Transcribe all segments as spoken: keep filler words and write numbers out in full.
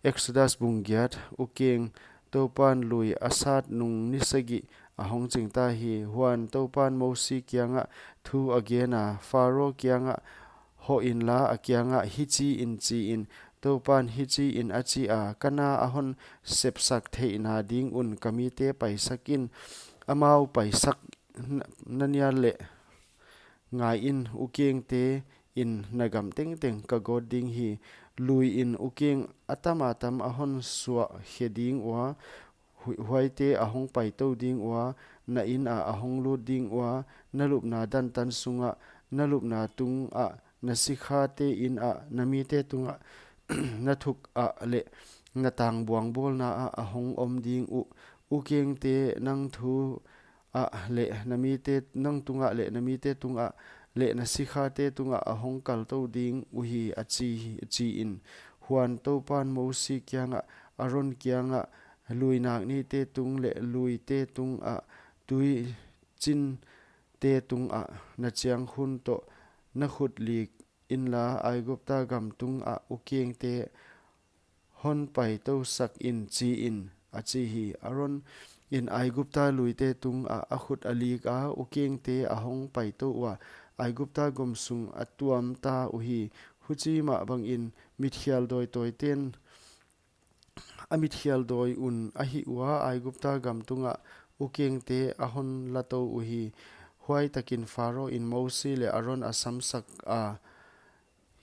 Exodus bung giat. Ukeng, Toupan lui a sat nung ni sagih a hong ching ta hi. Huan Toupan Mosi kiangah thu a gen a, Faro kiangah hoh inla, a kiangah hichiin chi in, Toupan hichiin a chi a, ka na a hon sepsak theihna ding un ka mite paisak in, amau paisak n-, na nial leh. Ngai in, ukengte in na gam tengteng ka gawt ding hi. Lui in ukeng a tam a tam a hon suah khe ding ua, hu-, huaite a hong paitou ding ua, na in ah a hong lut ding ua, na lupna dantan sungah, na lupna tungah, na sikhate in ah, na mite tungah, na thuk ah leh na tangbuang bawlna ah a hong om ding uh. Ukengte nang thu ah leh na mite, nang tungah leh na mite tungah leh na sikhate tungah a hong kaltou ding uhi, a chi, chi in. Huan Toupan Mosi kiangah, Aron kiangah, lui nak nite tung leh luite tungah, tui chinte tungah, na chiang hun toh na khut lik inla, Aigupta gam tungah ukengte hon paitousak in chi in, a chi hi. Aron in Aigupta luite tungah a khut a lik a, ukengte a hong paitou ua, Aigupta gam sung a tuam ta uhi. Huchi mah bangin mitkhial dawitawiten a mitkhial dawi un a hih ua, Aigupta gam tungah ukengte a hon latou uhi. Huai takin Faro in Mosi leh Aron a samsak a,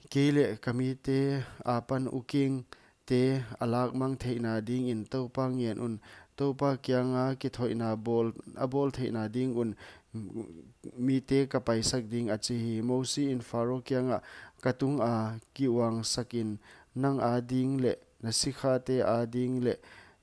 kei leh ka mite apan ukengte a lakmang theihna dingin Toupa ngen un, Toupa kianga kithoihna bawl, a bawl theihna ding un mite ka paisak ding, a chi hi. Mosi in Faro kiangah, ka tunga kiuangsak in, nang ading leh na sikhate ading leh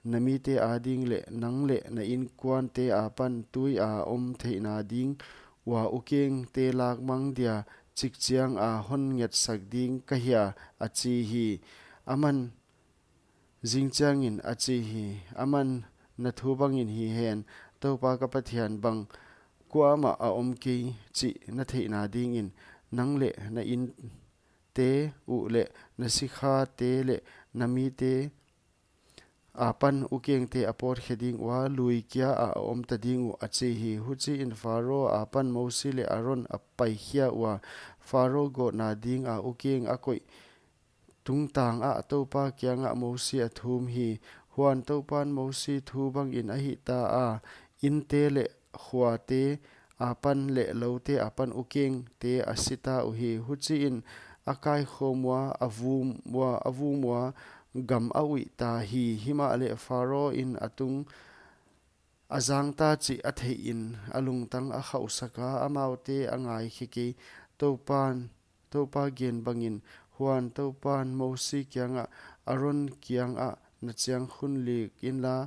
na mite ading leh nang leh na inkuante apan tui a om theihna ding ua ukengte lakmang dia chikchiang a hon ngetsak ding ka hia, a chi hi. Aman zingchiangin a chi hi. Aman, na thu bangin hi hen, Toupa ka Pathian bang kuamah a om kei chih na theihna dingin, nang leh na inte uh leh na sikhate leh na mite apan ukengte a pawtkhe ding ua, lui kia ah a om ta ding uh, a chi hi. Huchiin Faro apan Mosi leh Aron a paikhia ua, Faro gawtna dinga ukeng a koih tungtang ah Toupa kiangah Mosi a thum hi. Huan Toupan Mosi thu bangin a hih ta a, inte leh khuate apan leh loute apan ukengte a si ta uhi. Huchiin a kaikhawm ua, a vum ua, a vum ua, gam a uih ta hi. Himahleh Faro in a tung a zang ta chih a theihin a lungtang a khauhsak a, amaute a ngaikhe kei. Toupan, Toupa gen bangin, huan Toupan Mosi kiangah, Aron kiangah, na chiang hun lik inla,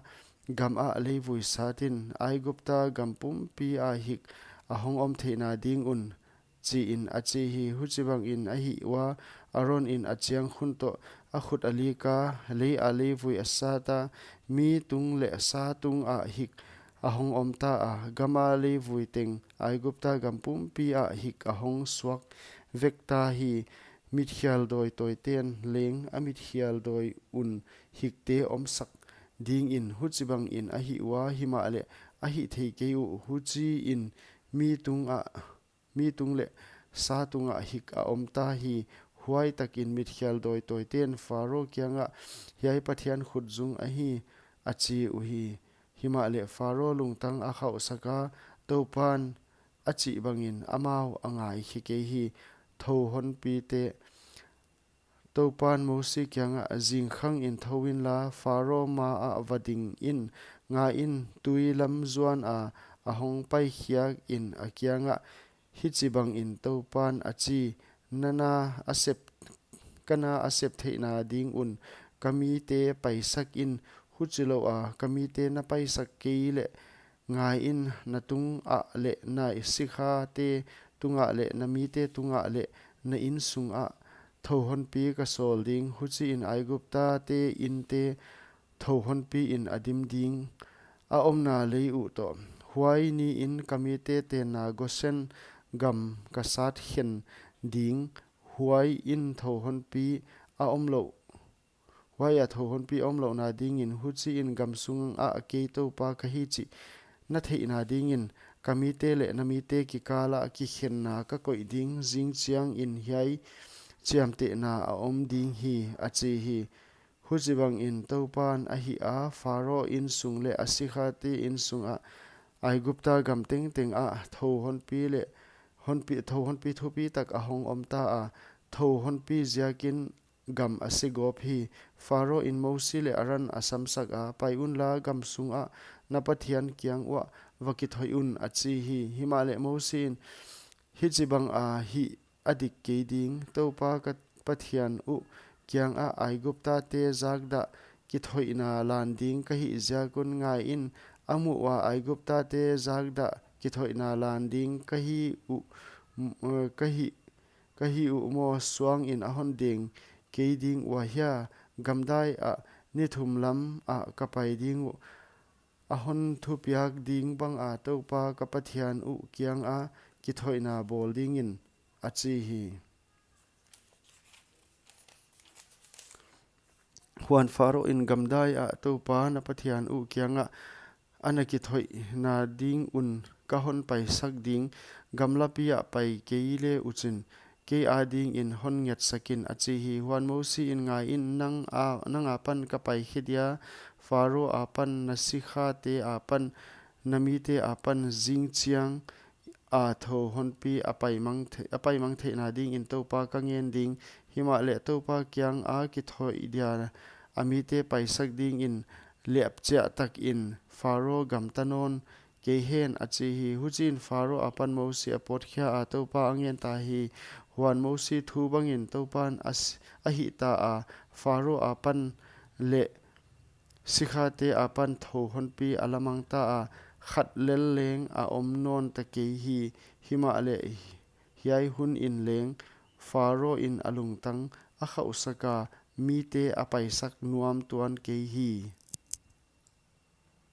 gam ah leivui sat in, Aigupta gam pumpi a hik a hong om theihna ding un, chi in, a chi hi. Huchibangin a hih ua, Aron in a chiang hun toh a khut a lik a, lei a leivui a sat a, mi tung leh sa tungah hik a hong om ta a, gam a leivui teng Aigupta gam pumpi ah hik a hong suak vek ta hi. Mitkhial dawitawiten leng a mitkhial dawi un hikte omsak dingin huchibangin a hih ua, himahleh a hih thei kei uh. Huchiin mi tungah, mi tung leh sa tungah hik a om ta hi. Huai takin mitkhial dawitawiten Faro kiangah, hiai Pathian khutzung ahi, a chi uhi. Himahleh Faro lungtang a khauhsak a, Toupan a chih bangin amau a ngaikhe kei hi. Thouhonpite. Toupan Mosi kiangah, zingkhangin thou inla, Faro ma ah va ding in, ngai in, tui lam zuan a, a hong paikhiak in a kiangah, hichibangin Toupan a chi, na na a sep, ka na a sep theihna ding un ka mite paisak in, huchilouh a ka mite na paisak kei leh, ngai in, na tungah leh na sikhate tungah leh na mite tungah leh na insung ah thouhonpi ka sawl ding. Huchiin Aiguptate inte thouhonpi in a dim ding, a omna lei uh toh. Huai niin ka mite tenna Gosen gam ka sat khen ding, huai in thouhonpi a omlouh huaiah thouhonpi omlouhna dingin, huchiin gam sungah kei Toupa ka hi chih na theihna dingin, ka mite leh na mite kikalah kikhenna ka koih ding, zingchiangin hiai chiamtehna a om ding hi, a chi hi. Huchibangin Toupan a hih a, Pharo insung leh a sikhate insungah, Aigupta gam tengteng ah thouhonpi leh honpi, thouhonpi thupitak a hong omta a, thouhonpi ziakin gam a si gawp hi. Pharo in Mosi leh Aron a samsak a, Pai unla, gam sungah na Pathian kiang uah va kithoih un, a chi hi. Himahleh Mosi in, Hichibang a hih a dik kei ding, Toupa ka Pathian uh kiangah Aiguptate zakdah kithoihna lan ding ka hih ziak un. Ngaiin, a muh ua Aiguptate zakdah kithoihna lan ding ka hi uh, m-, eh, ka hi, ka hi uh maw, suangin a hon deng kei ding ua hia? Gamdai ah ni thum lam ah ka pai ding uh, a hon thupiak ding banga Toupa ka Pathian uh kianga kithoihna bawl dingin, a chi hi. Huan Pharo in, Gamdai ah Toupa na Pathian uh kiangah a na kithoihna ding un ka hon paisak ding, gamlapi ah pai kei le uchin, kei adingin hon ngetsak in, a chi hi. Huan Mosi in, Ngaiin, nang a, nang apan ka pai khe dia, Pharo apan, na sikhate apan, na mite apan, zingchiang a thouhonpi a pai mang thei, a pai mang theihna dingin Toupa ka ngen ding. Himahleh Toupa kianga kithoih dia a mite paisak dingin lepchiah takin Pharo gamta nawn kei hen, a chi hi. Huchiin Pharo apan Mosi a pawtkhia a, Toupa a ngen ta hi. Huan Mosi thu bangin Toupan a s-, a hihta a, Pharo apan leh sikhate apan thouhonpi a la mangta a, khat lel leng a om nawn ta kei hi. Himahleh hiai hun in leng Pharo in a lungtang a khauhsak a, mite a paisak nuam tuan kei hi.